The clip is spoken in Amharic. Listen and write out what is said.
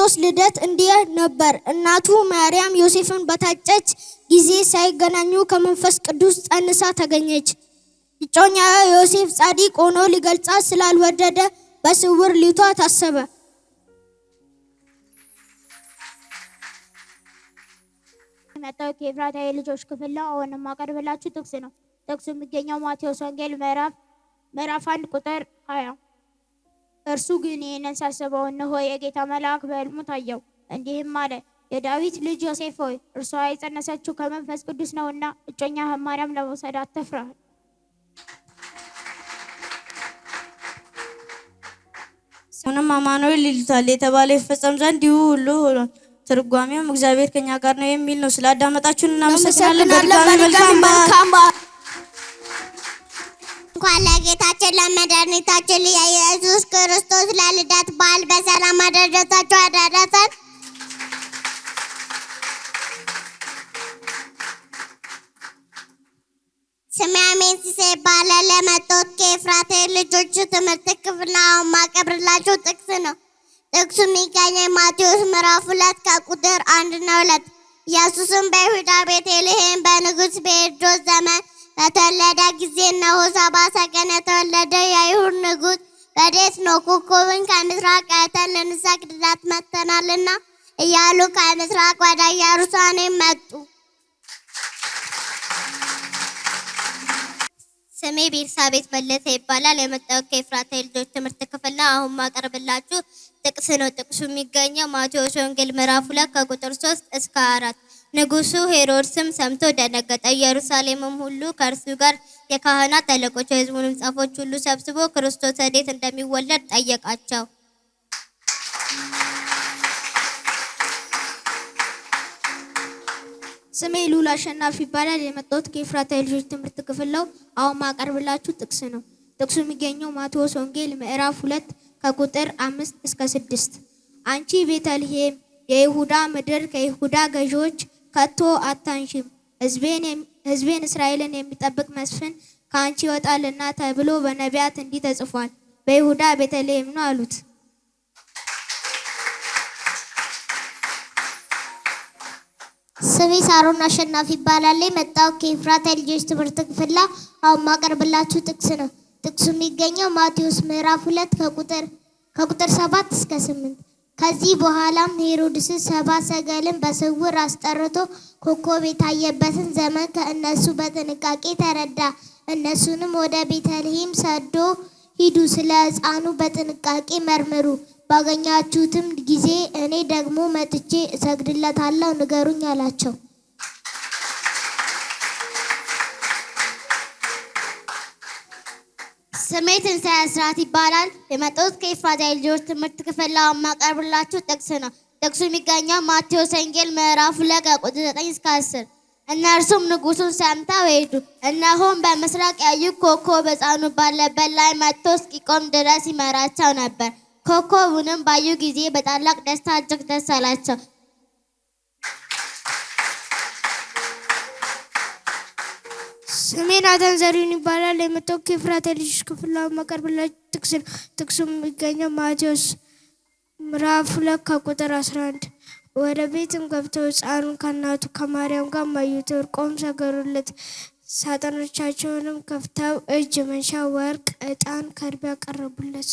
የክርስቶስ ልደት እንዲህ ነበር። እናቱ ማርያም ዮሴፍን በታጨች ጊዜ ሳይገናኙ ከመንፈስ ቅዱስ ጸንሳ ተገኘች። እጮኛዋ ዮሴፍ ጻድቅ ሆኖ ሊገልጻት ስላልወደደ በስውር ሊተዋት አሰበ። የመጣው ከኤፍራታ የልጆች ክፍል ነው። አሁን የማቀርብላችሁ ጥቅስ ነው። ጥቅሱ የሚገኘው ማቴዎስ ወንጌል ምዕራፍ 1 ቁጥር 20። እርሱ ግን ይህንን ሳስበው እነሆ የጌታ መልአክ በሕልሙ ታየው፣ እንዲህም አለ፣ የዳዊት ልጅ ዮሴፍ ሆይ፣ እርሷ የጸነሰችው ከመንፈስ ቅዱስ ነውና እጮኛህን ማርያም ለመውሰድ አትፍራ። ስሙንም አማኑኤል ይሉታል የተባለው ይፈጸም ዘንድ ይህ ሁሉ ሆኗል። ትርጓሜውም እግዚአብሔር ከኛ ጋር ነው የሚል ነው። ስላዳመጣችሁን እናመሰግናለን። በድጋሚ መልካም በዓል። እንኳን ለጌታችን ለመድኃኒታችን ለኢየሱስ ክርስቶስ ለልደት በዓል በሰላም አደረሳችሁ አደረሰን። ስሜ አሜን ሲሳይ ይባላል። የመጣሁት ከኤፍራታ ልጆች ትምህርት ክፍል ነው። አሁን ማቀርብላችሁ ጥቅስ ነው። ጥቅሱ የሚገኘው ማቴዎስ ምዕራፍ 2 ከቁጥር 1 እና 2። ኢየሱስም በይሁዳ ቤተልሔም በንጉሥ በሄሮድስ ዘመን በተወለደ ጊዜ እነሆ ሰብአ ሰገል የተወለደ የአይሁድ ንጉሥ ወዴት ነው? ኮከብን ከምስራቅ አይተን ልንሰግድለት መጥተናልና እያሉ ከምስራቅ ወደ ኢየሩሳሌም መጡ። ስሜ ቤርሳቤት መለሰ ይባላል። የመጣሁት ከኤፍራታ የልጆች ትምህርት ክፍል ነው። አሁን ማቀርብላችሁ ጥቅስ ነው። ጥቅሱ የሚገኘው ማቴዎስ ወንጌል ምዕራፍ 2 ከቁጥር 3 እስከ 4። ንጉሡ ሄሮድስም ሰምቶ ደነገጠ። ኢየሩሳሌምም ሁሉ ከእርሱ ጋር የካህናት አለቆች የሕዝቡንም ጻፎች ሁሉ ሰብስቦ ክርስቶስ እንዴት እንደሚወለድ ጠየቃቸው። ስሜ ሉላ አሸናፊ ይባላል። የመጣሁት ከኤፍራታ የልጆች ትምህርት ክፍል ነው። አሁን ማቀርብላችሁ ጥቅስ ነው። ጥቅሱ የሚገኘው ማቴዎስ ወንጌል ምዕራፍ 2 ከቁጥር 5 እስከ 6። አንቺ ቤተልሔም የይሁዳ ምድር ከይሁዳ ገዢዎች ከቶ አታንሺም፣ ሕዝቤን እስራኤልን የሚጠብቅ መስፍን ከአንቺ ይወጣልና ተብሎ በነቢያት እንዲህ ተጽፏል። በይሁዳ ቤተልሔም ነው አሉት። ስሜ ሳሮን አሸናፊ ይባላል። የመጣሁት ከኤፍራታ የልጆች ትምህርት ክፍል ነው። አሁን ማቀርብላችሁ ጥቅስ ነው። ጥቅሱ የሚገኘው ማቴዎስ ምዕራፍ 2 ከቁጥር 7 እስከ 8። ከዚህ በኋላም ሄሮድስ ሰብአ ሰገልን በስውር አስጠርቶ ኮከብ የታየበትን ዘመን ከእነሱ በጥንቃቄ ተረዳ። እነሱንም ወደ ቤተልሔም ሰዶ ሂዱ፣ ስለ ሕፃኑ በጥንቃቄ መርምሩ፣ ባገኛችሁትም ጊዜ እኔ ደግሞ መጥቼ እሰግድለታለሁ ንገሩኝ አላቸው። ስሜ ትንሳኤ አስራት ይባላል። የመጣሁት ከኤፍራታ የልጆች ትምህርት ክፍል ነው። የማቀርብላችሁ ጥቅስ ነው። ጥቅሱ የሚገኘው ማቴዎስ ወንጌል ምዕራፍ 2 ከቁጥር 9 እስከ 10። እነርሱም ንጉሡን ሰምተው ሄዱ። እነሆም በምስራቅ ያዩ ኮከብ ሕፃኑ ባለበት ላይ መጥቶ እስኪቆም ድረስ ይመራቸው ነበር። ኮከቡንም ባዩ ጊዜ በታላቅ ደስታ እጅግ ደስ አላቸው። ስሜ ናታን ዘሪሁን ይባላል። የመጣሁት ከኤፍራታ የልጆች ክፍል ነው። የማቀርብላችሁ ጥቅስ ነው። ጥቅሱ የሚገኘው ማቴዎስ ምዕራፍ 2 ከቁጥር 11። ወደ ቤትም ገብተው ሕፃኑን ከእናቱ ከማርያም ጋር አዩት፣ ወድቀውም ሰገዱለት። ሳጥኖቻቸውንም ከፍተው እጅ መንሻ፣ ወርቅ፣ ዕጣን፣ ከርቤ አቀረቡለት።